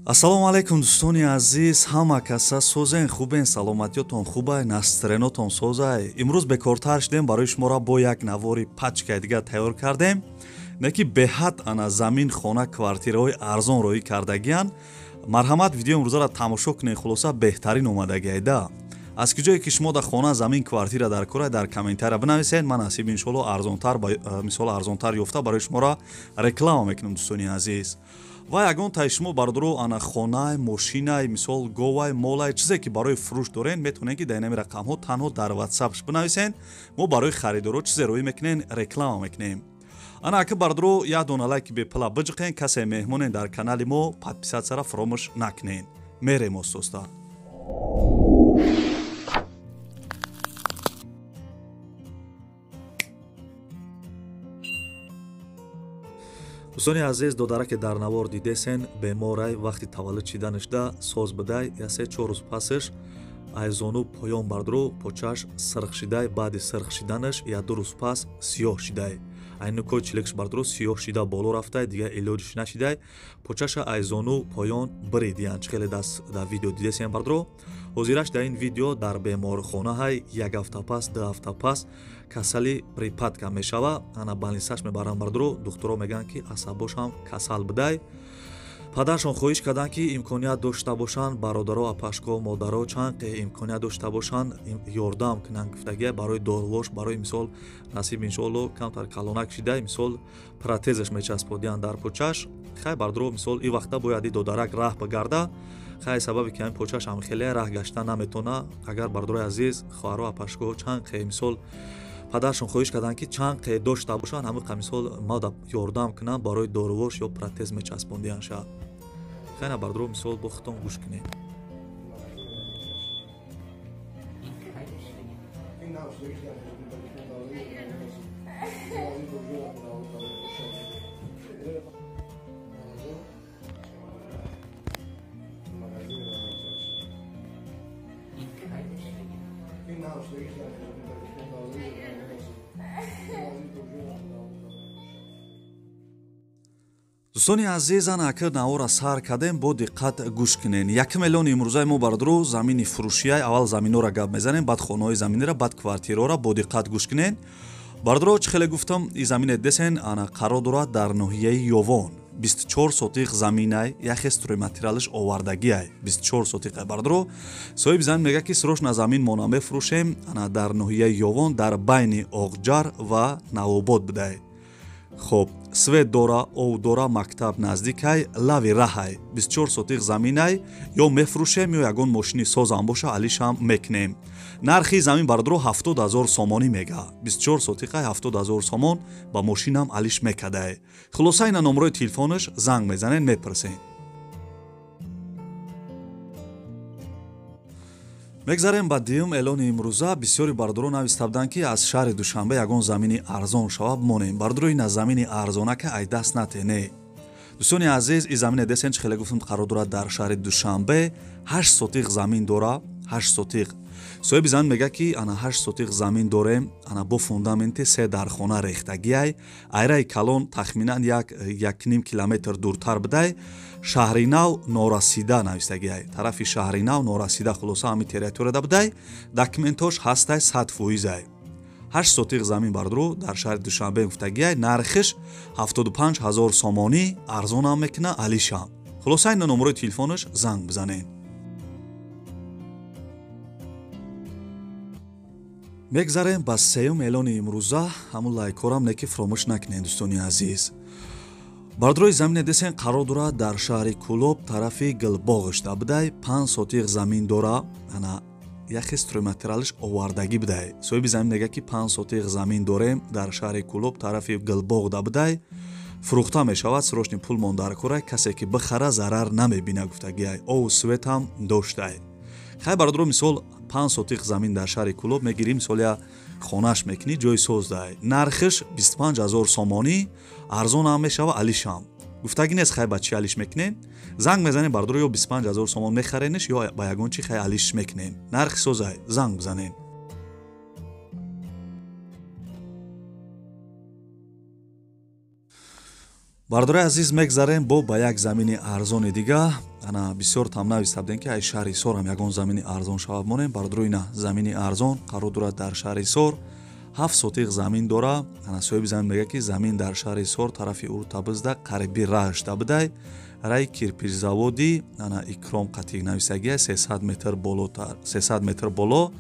Ассалому алайкум дӯстони азиз, ҳама каса созен, хубен, саломатиётон хубай, настроениятон созай. Имрӯз бекортар шудем, барои шуморо бо як навори пачкаи дигар тайёр кардем. Не ки беҳад ана замин, хона, квартираҳои арзон роӣ кардагиян. Марҳамат, видеои имрӯзаро тамошо кунед, хулоса беҳтарин омадагиайда. Аз куҷое ки шумо дар хона, замин, квартира дар кора, дар комментария бинависед, ман насиб иншоалло арзонтар, мисол арзонтар ёфта барои шуморо реклама мекунам, дӯстони азиз. Ва ягон таи шумо бародаро ана хонай, мошинай, мисол говай, молай, чизе ки барои фурӯш дорен, метавонед ки дар инами рақамҳо танҳо дар WhatsApp бинависен. Мо барои харидоро чизе роӣ мекунем, реклама мекунем. Ана ака бародаро, як дона лайки бепула биҷиқен, касе меҳмонен дар канали мо, подписатсияро фаромӯш накунен. Мерем остоста. Дӯстони азиз, додараке дар навор дидесен, беморай, вақти таваллуд шиданашда соз бидай, я 3-4 рӯз пасаш айзону поён бардро почаш сирх шидай, баъди сирх шиданаш 1-2 рӯз пас сиёҳ шидай. Айнукои чилекш бардро сиёҳ шида боло рафтай, дигар илоҷиш нашидай, почаша айзону поён биридиян. Чӣ хеле даст дар видео дидесен бардро. Ҳозираш дар ин видео дар беморхонаҳай, 1 ҳафта пас, 2 ҳафта пас касали припадка мешава. Ана балнисаш мебаранд бардро, духтуро мегӯянд ки асабош ҳам касал бидай. Падаршон хоҳиш карданд ки имконият дошта бошанд, бародаро, апашко, модаро чанд имконият дошта бошанд, ёрдам кунанд гуфтагия барои дорувош, барои мисол насиб иншоалло камтар калонак шидай, мисол протезаш мечасподиянд дар почаш. Хай бардро, мисол и вақта бояд и додарак раҳ бигарда. Хай сабаби ки ҳамин почаш ҳам хеле раҳ гашта наметона. Агар бардорои азиз, хоҳаро, апашко чанд мисол падаршон хоҳиш карданд ки чанд қе дошта бошанд, ҳамин мисол мада ёрдам кунанд барои дорувош ё протез мечаспондиян ша. Хайна бардро, мисол бо худтон гӯш кунед. Дӯстони азиз, ана ака навора сар кардем, бо диққат гӯш кунен. 1 миллион имрӯзаи мо бардро замини фурӯшияй, аввал заминора гап мезанем, баъд хонаҳои заминира, баъд квартираора, бо диққат гӯш кунен. Бардро, чӣ хеле гуфтам, и замине десен, ана қарор дорад дар ноҳияи Ёвон. 24 сотиқ заминай, яхе стройматериалаш овардагиай, 24 сотиқ. Бардро, соҳиби замин мегӯяд ки срочно замин мо намефурӯшем, ана дар ноҳияи Ёвон, дар байни Оғҷар ва Навобод бидай. Хоб, свет дора, ов дора, мактаб наздикай, лави раҳай, 24 сотиқ заминай, ё мефурӯшем, ё ягон мошини созам боша, алишам мекунем. Нархи замин бардро 70 000 сомонӣ мега. 24 сотиқай 70 000 сомон ба мошинам алиш мекадай. Хулоса ина номрои телефонаш, занг мезанен, мепурсен. Мегзарем ба дуюм эълони имрӯза. Бисёри бардоро нависта буданд ки аз шаҳри Душанбе ягон замини арзон шава бимонем. Бардоро, ина замини арзонака ай даст нате, не. Дӯстони азиз, и замине десен, чӣ хеле гуфтам, қарор дорад дар шаҳри Душанбе, 8 сотиқ замин дора, 8 сотиқ. Соҳиби замин мегӯяд ки ана 8 сотиқ замин дорем, ана бо фундаменти 3 дархона рехтагиай, айраи калон тахминан 1.5 километр дуртар бидай, шаҳри нав норасида навистагиай, тарафи шаҳри нав норасида, хулоса ҳамин территорияда бидай, документош ҳастай 100%. 8 сотиқ замин бардро дар шаҳри Душанбе гуфтагиай, нархиш 75 000 сомонӣ, арзонам мекуна, алишам. Хулоса ина номрои телефонаш, занг бизанед. Мегзарем ба сеюм эълони имрӯза. Ҳамун лайкҳорам не ки фаромӯш накунед, дӯстони азиз. Бардрои замине десен қарор дорад дар шаҳри Кӯлоб, тарафи Гилбоғишда бидай, 5 сотиқ замин дора, ана яхе стройматериалаш овардагӣ бидай. Соҳиби замин мегӯяд ки 5 сотиқ замин дорем дар шаҳри Кӯлоб, тарафи Гилбоғда бидай, фурӯхта мешавад, срочни пул мон дар кора, касе ки бихара зарар намебина гуфтагиай, ову свет ҳам доштай. Хай бародаро, мисол 5 сотиқ замин дар шаҳри Кӯлоб мегирӣ, мисол я хонаш мекунӣ, ҷои соз дай. Нархиш 25 000 сомонӣ, арзон ҳам мешава, алишам. Гуфтагӣ нест хай ба чӣ алиш мекунем. Занг мезанем бародаро, ё 25 000 сомон мехаренеш, ё ба ягон чӣ хай алиш мекунем. Нархи созай, занг бизанем. Бардораи азиз, мегзарем бо ба як замини арзони дига. Ана бисёр тамнависта будем, ки ай шаҳри Ҳисор ҳам ягон замини арзон шавад монем. Бародаро, ина замини арзон қарор дорад дар шаҳри Ҳисор, 7 сотиқ замин дора. Ана соҳиби замин мегӯяд, ки замин дар шаҳри Ҳисор тарафи Уртабизда қариби раҳшда будай, рай кирпичзаводи ана Икром қатиқ нависагия, 300 метр болотар, 300 метр боло,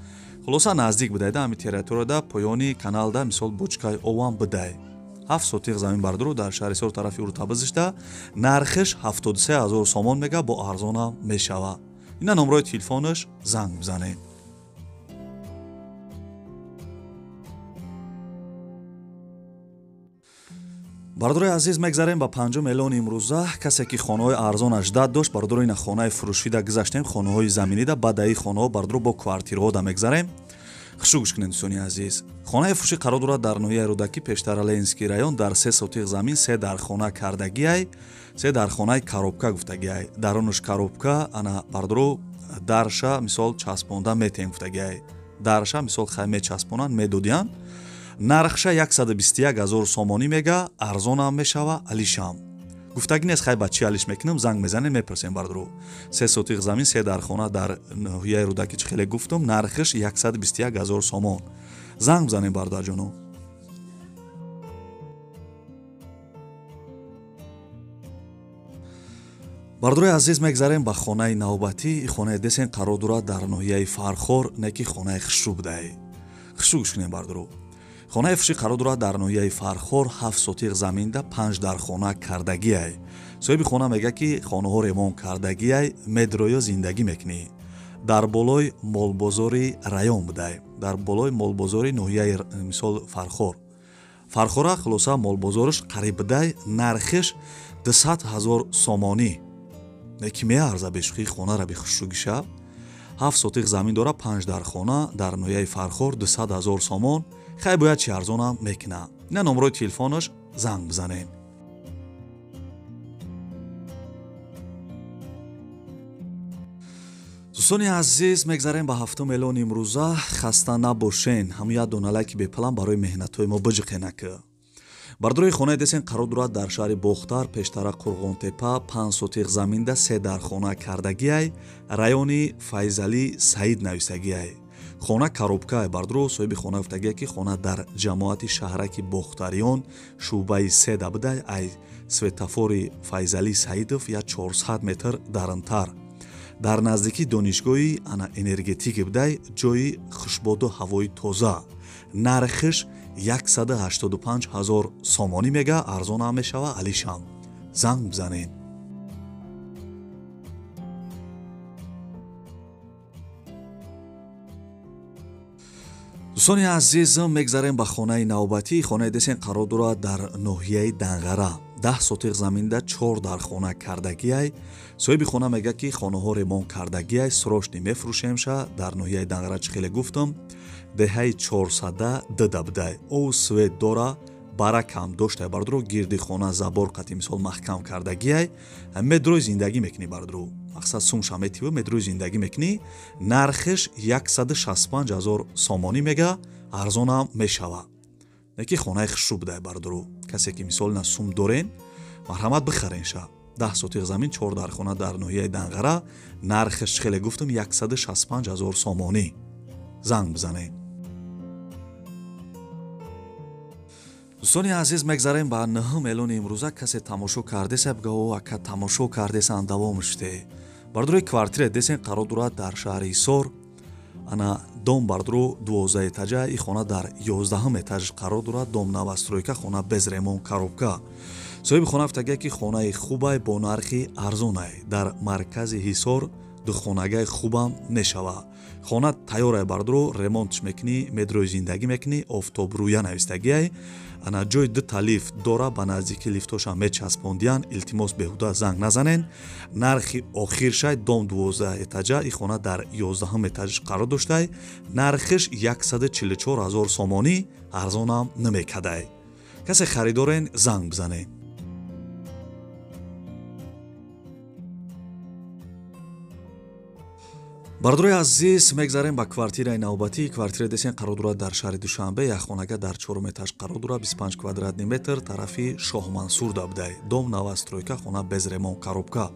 хулоса наздик будай да ҳами территорияда, поёни каналда мисол бочкаи овам будай. 7 сотиқ замин бародаро дар шаҳри Ҳисор тарафи Уртабизшда, нархиш 73 ҳазор сомон мега, бо арзонам мешава. Ина номрои телефонаш, занг бизанед. Бародарои азиз, мегзарем ба панҷум эълони имрӯза. Касе ки хонаҳои арзонаш дад дошт, бародаро, ина хонаи фурӯшида гузаштем, хонаҳои заминида, баъд аи хонаҳо бародаро бо квартираҳода мегзарем. Хушу гӯш кунед, дӯстони азиз. Хонаи фурӯшӣ қарор дорад дар ноҳияи Рӯдакӣ, пештара Ленинский район, дар 3 сотиқ замин, 3 дархона кардагиай, 3 дархонаи коробка гуфтагиай. Дарунаш коробка, ана бародаро дарша мисол часпонда метем гуфтагиай. Дарша мисол хай мечаспонанд, медодиянд. Нархша 121 ҳазор сомонӣ мега, арзонам мешава, алишам. Гуфтагӣ нест, хай ба чӣ алиш мекунем, занг мезанем, мепурсем бародаро. 3 сотиқ замин, 3 дархона дар ноҳияи Рӯдакӣ, чӣ хеле гуфтум, нархиш 121 ҳазор сомон. Занг бизанем, бародарҷоно. Бародарои азиз, мегзарем ба хонаи навбатӣ. Хонаи десен қарор дорад дар ноҳияи Фархор, не ки хонаи хушрӯ будай. Хушрӯ гӯш кунем, бародаро. Хонаи фурӯшӣ қарор дорад дар ноҳияи Фархор, 7 сотиқ заминда, 5 дархона кардагиай. Соҳиби хона мегӯяд, ки хонаҳо ремонт кардагиай, медроё зиндагӣ мекунӣ. Дар болои молбозори район будай, дар болои молбозори ноҳияи мисол Фархор. Фархора хулоса молбозораш қариб будай, нархиш 200 ҳазор сомонӣ. Не ки меарза бешухӣ хонара бехушрӯгиша. 7 сотиқ замин дора, 5 дархона дар ноҳияи Фархор, 200 ҳазор сомон. Хай бояд чи арзонам мекуна. Ина номрои телефонаш, занг бизанем. Дӯстони азиз, мегзарем ба ҳафтум эълони имрӯза. Хаста набошен, ҳамун як дона лайки бепалам барои меҳнатҳои мо биҷиқенак. Бародарои хонаи десен қарор дорад дар шаҳри Бохтар, пештара Қурғонтепа, 5 сотиқ заминда, 3 дархона кардагиай, райони Файзалӣ Саид нависагиай. Хона коробкае, бародаро. Соҳиби хона гуфтагие, ки хона дар ҷамоати шаҳраки Бохтариён, шӯъбаи 3 да будай, ай светофори Файзалӣ Саидов я 400 метр дарунтар, дар наздикии донишгоҳи ана энергетики будай, ҷои хушбоду ҳавои тоза. Нархиш 185 ҳазор сомонӣ мега, арзонам мешава, алишам. Занг бизанед. Дӯстони азиз, мегзарем ба хонаи навбатӣ. Хонаи десен қарор дорад дар ноҳияи Данғара, 10 сотиқ заминда, 4 дархона кардагиай. Соҳиби хона мегӯяд, ки хонаҳо ремонт кардагиай, срочно мефурӯшемша. Дар ноҳияи Данғара, чӣ хеле гуфтум, деҳаи 400 дда будай. Ов свет дора, баракам доштай, бародаро. Гирди хона забор қати мисол маҳкам кардагиай, медрои зиндагӣ мекунӣ, бародаро. Мақсад сумша метиву медрои зиндагӣ мекунӣ. Нархиш 165 ҳазор сомонӣ мега, арзонам мешава. Не ки хонаи хушрӯ будай, бародаро. Касе ки мисол на сум дорен, марҳамат бихаренша. 10 сотиқ замин, 4 дархона дар ноҳияи Данғара, нархиш хеле гуфтум 165 ҳазор сомонӣ. Занг бизанед. Дӯстони азиз, мегзарем ба нӯҳум эълони имрӯза. Касе тамошо кардеса, бигӯ, о ака тамошо кардесан, давом шуде. Бародарои квартира десен қарор дорад дар шаҳри Ҳисор. Ана дом бародаро 12 этажа, и хона дар 11 этаж қарор дорад. Дом новостройка, хона без ремонт, коробка. Соҳиби хона гуфтагия, ки хонаи хубай бо нархи арзонай. Дар маркази Ҳисор духонагаи хубам мешава. Хона тайёрай, бародаро, ремонтш мекунӣ, медрои зиндагӣ мекунӣ, офтобрӯя навистагиай. Ана ҷои дута лифт дора, ба наздики лифтошам мечаспондиян. Илтимос, беҳуда занг назанен. Нархи охиршай, дом 12 этажа, и хона дар 11 этаж қарор доштай. Нархиш 144 ҳазор сомонӣ, арзонам намекадай. Касе харидорен, занг бизанед. Бародарои азиз, мегзарем ба квартираи навбатӣ. Квартира десен қарор дорад дар шаҳри Душанбе, як хонага дар чорум этаж қарор дорад, 25 квадратный метр, тарафи Шоҳмансур дабдай. Дом новостройка, хона без ремонт, коробка.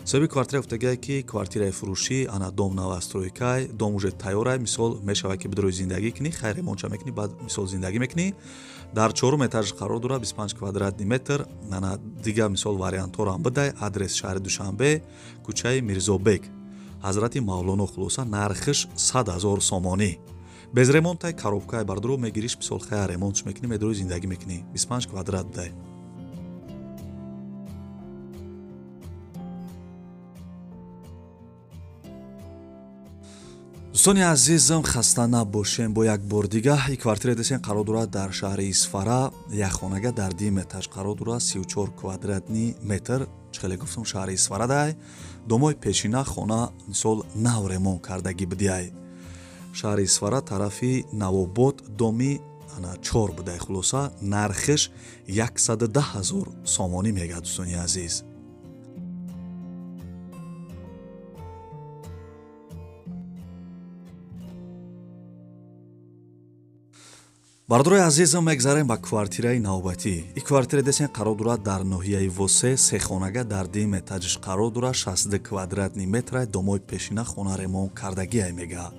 Соҳиби квартира гуфтагае ки квартираи фурӯшӣ, ана дом новостройкай, дом уже тайёрай, мисол мешавад ки бидрои зиндагӣ кунӣ, хайр ремонтша мекунӣ, баъд мисол зиндагӣ мекунӣ. Дар чорум этаж қарор дорад, 25 квадратный метр. Ана дига мисол вариантҳоро ҳам бидай. Адрес шаҳри Душанбе, кӯчаи Мирзобек, Ҳазрати Мавлоно. Хулоса нархиш 100 000 сомонӣ. Без ремонтай, коробкай бардуро мегириш, мисол хая ремонтш мекунӣ, медрои зиндагӣ мекунӣ. 25 квадрат будай. Дӯстони азизам, хаста набошем, бо як бор дига и квартира десен қарор дорад дар шаҳри Исфара, як хонага дар дим этаж қарор дорад, 34 квадратный метр. Чӣ хеле гуфтам, шаҳри Исфара дай, домои пешина хона мисол нав ремонт кардагӣ будиай. Шаҳри Исфара тарафи Навобод, доми ана 4 будай. Хулоса нархиш 110 000 сомонӣ мегӯяд, дӯстони азиз. Бародарои азизам, мегзарем ба квартираи навбатӣ. И квартира десен қарор дорад дар ноҳияи Восе, сехонага дар дим этажиш қарор дорад, 62 квадратный метра, домои пешина хона ремонт кардагиай мега.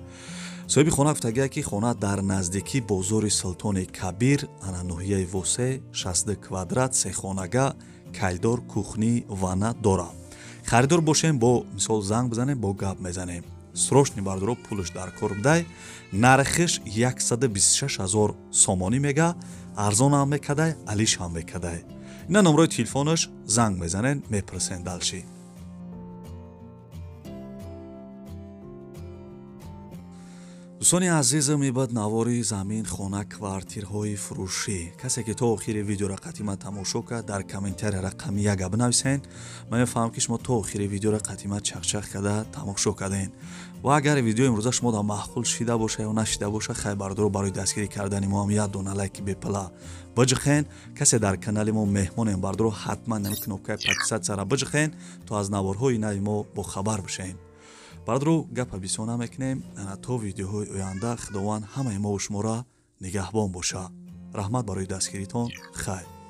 Соҳиби хона гуфтагия ки хона дар наздикӣ бозори Султони Кабир, ана ноҳияи Восе, 62 квадрат, сехонага, кайдор, кухни, ванна дорад. Харидор бошем, бо мисол занг бизанем, бо гап мезанем. Срочный бардоро пулш дар кор будай. Нархиш 126 000 сомонӣ мега, арзон ҳам мекадай, алиш ҳам мекадай. Ина номрои телефонаш, занг мезанен, мепурсен далши. Дӯстони азизам, ибад навори замин, хона, квартирҳои фурӯшӣ. Касе ки то охири видеоро қатима тамошо кард, дар комментария рақами 1 бинависен. Ман мефаҳмам ки шумо то охири видеоро қатима чақчақ карда тамошо кардем. Ва агар видеои имрӯза шумо дар маъқул шида боша ё нашида боша, хай бардоро барои дастгирӣ кардани мо ҳам як дона лайки бепила биҷихен. Касе дар канали мо меҳмонем, бардоро ҳатман ҳамин кнопкаи подписатсияро биҷихен, то аз наворҳои нави мо бохабар бишем. Бардро гапа бисёр намекунем. То видеоҳои оянда Худованд ҳамаи мову шуморо нигаҳбон боша. Раҳмат барои дастгиритон. Хайр.